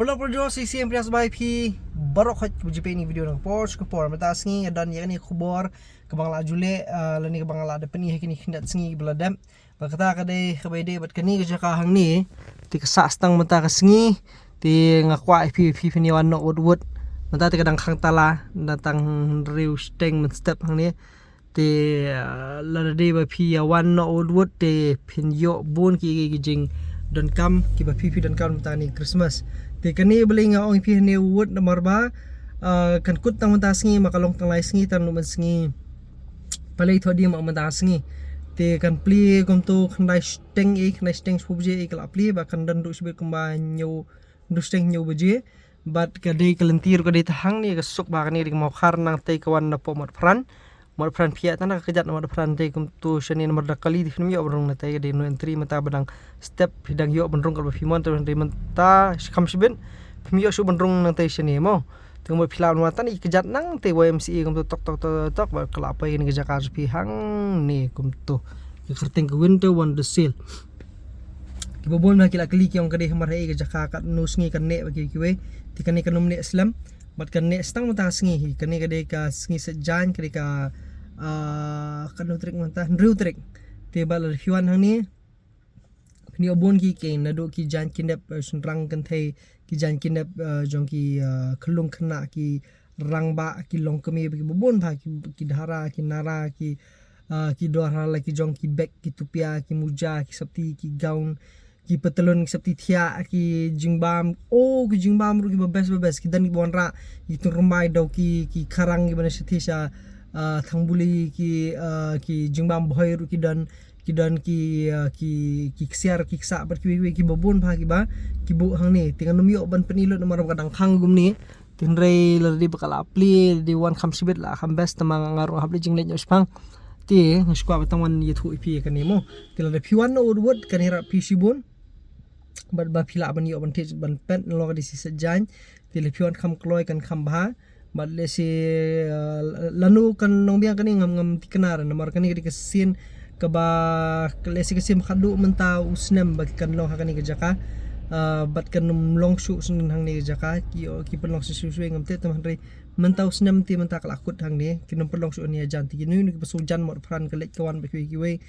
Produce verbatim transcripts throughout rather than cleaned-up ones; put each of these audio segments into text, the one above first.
Paralok parajor, shisien pdiang sngewbha ïa phi baroh khoit ba ju peit ïa kane ka video na ka por sha ka por. Mynta ka sngi nga don ïa kane ka khubor kaba nga la ju leh, ah, lane kaba nga la dep pyni ha kine ki khyndiat sngi ba la dep. Bad kata ka dei kaba ïadei bad kane ka jaka hangne. Te ka sah tang mynta ka sngi. Te nga kwah ïa phi, phi phin ïa wan noh wut wut. Mynta te ka dang khang tala, dang tang hynriew shiteng mynstep hangne. Te, ah, lada dei ba phi ïa wan noh wut wut te phin ïoh bun ki, ki, ki jingdonkam kiba phi phi donkam mynta kane Christmas. Te kane balei nga ong ïa phi hangne wut namar ba, ah, kan kut tang mynta sngi, ma ka long tang lai sngi, tang nukmynsngi. Balei thoh dei ma mynta sngi. Te kan plie kumto khyndai shiteng, eh, khyndai shiteng shiphew baje, eh, ka la plie, ba kan don duh shibit kumba hynñiew, duh shiteng hynñiew baje. Bad ka dei ka lynti ruh ka dei tang hangne, ka suk ba kane ka dei ka Mawkhar, nangtei ka wan napoh Motphran. Motphran phi ïa tang na ka kjat Motphran te kumto shane namar da kali te phim ïoh ban rung nangtei, ka dei no entry mynta ba dang step phi dang ïoh ban rung katba phi mon, te hynrei mynta kham shibit phim ïoh shuh ban rung nangtei shane mo. Te kumba phi lah ban wan tang ïa ka kjat nangtei Y M C A kumto tok tok tok tok, bad ka la poi kane ka jaka jong phi hangne kumto. Ka kyrteng ka Winter Wonder Sail. Kiba bun bha ki la kylli ki ong ka dei hamar haei ka jaka, katno sngi kan neh bad kiwei kiwei. Te kane kan ym neh slem. Bad kan neh tang mynta ka sngi hi. Kane ka dei ka sngi Saitjaiñ, ka dei ka, ah, katno tarik mynta, hynriew tarik. Te bad lada phi wan hangne phin ïoh bun ki, ki naduh ki jaiñ ki nep, eh, shynrang kynthei, ki jaiñ ki nep, eh, jong ki, eh, khyllung khynnah, ki rangbah, ki longkmie, kiba bun bha, ki, ki dhara, ki nara, ki, ah, ki dor ha la ki jong, ki bek, ki tupia, ki muja, ki sopti, ki gown, ki patlun, ki sopti thiah, ki jingbam, oh, ki jingbam ruh kiba best, ba best, ki don kiba wanrah, ki tynrymbai, dau ki, ki kharang kiba na shathie sha, ah, Thangbuli, ki, ah, ki jingbam Bhoi ruh ki don, ki don ki, ah, ki, ki ksiar, ki ksah bad kiwei kiwei kiba bun bha kiba ki buh hangne. Te ngan ym ïoh ban pyni lut namar ba ka dang khang kumne. Te hynrei lada dei ba ka la plie, dei wan kham shibit la kham best, te ma nga ruh hap leit jingleit noh shaphang. Te nga shu kwah ba tang wan ïathuh ïa phi ïa kane mo. Te lada phi wan noh wut wut kan ïarap phi shibun. Bad ba phi lah ban ïoh ban thied ban peit, nalor ka dei sngi Saitjaiñ. Te lada phi wan kham kloi kan kham bha. Bad lehse, eh, lano kan long biang kane ngam, ngam thikna re namar kane ka dei ka sien kaba, lehse ka sien ba khatduh mynta u snem ba ki kan long ha kane ka jaka. Eh, bad kan ym long shuh shuh hangne ka jaka, ki, ki pynlong shuh shuh ngam tip, te hynrei mynta u snem te mynta ka la kut hangne, kin ym pynlong shuh hangne hajan, te kino kino kiba shu jan Motphran ka leit ka wan bad kiwei kiwei.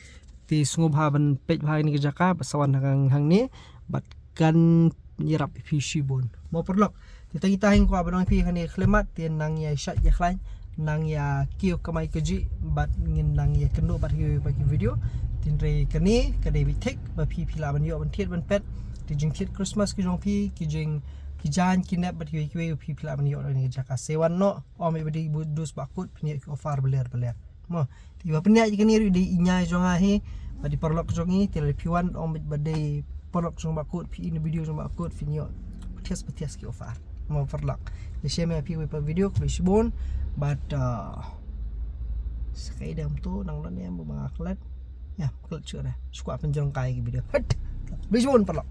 Te sngewbha ban peit bha ïa kane ka jaka, ba sa wan hangne, bad kan ïarap ïa phi shibun. Mo paralok, te tang ita hi nga kwah ban ong ïa phi kane ka khyllipmat, te nang ïa shait ïa khlaiñ, nang ïa kiew kamai kajih, bad ngin nang ïa kynduh bad kiwei pat ki video. Te hynrei kane ka dei beit thik ba phi phi lah ban ïoh ban thied ban peit, te jingthied Christmas ki jong phi, ki jing, ki jaiñ ki nep bad kiwei kiwei, phi phi lah ban ïoh da kane ka jaka. Sa wan noh, ym ïa ba dei bud dus ba kut, phin ïoh ki offer ba ler ba ler. Mo, te ba pynïaid ïa kane ruh dei i ñiai jong nga hi, bad i paralok jong ngi, te lada phi wan, ym ba dei paralok jong ba kut, phi i na video jong ba kut, phin ïoh pathias pathias ki offer. Mo paralok. Te shem ïa phi wei pat video, khublei shibun, bad, ah, sa kaei dei kumto, nang lane mo ba nga klet. Ïa, klet shuh re. Shu kwah pynjrong kai ki video. Hait. Khublei shibun paralok.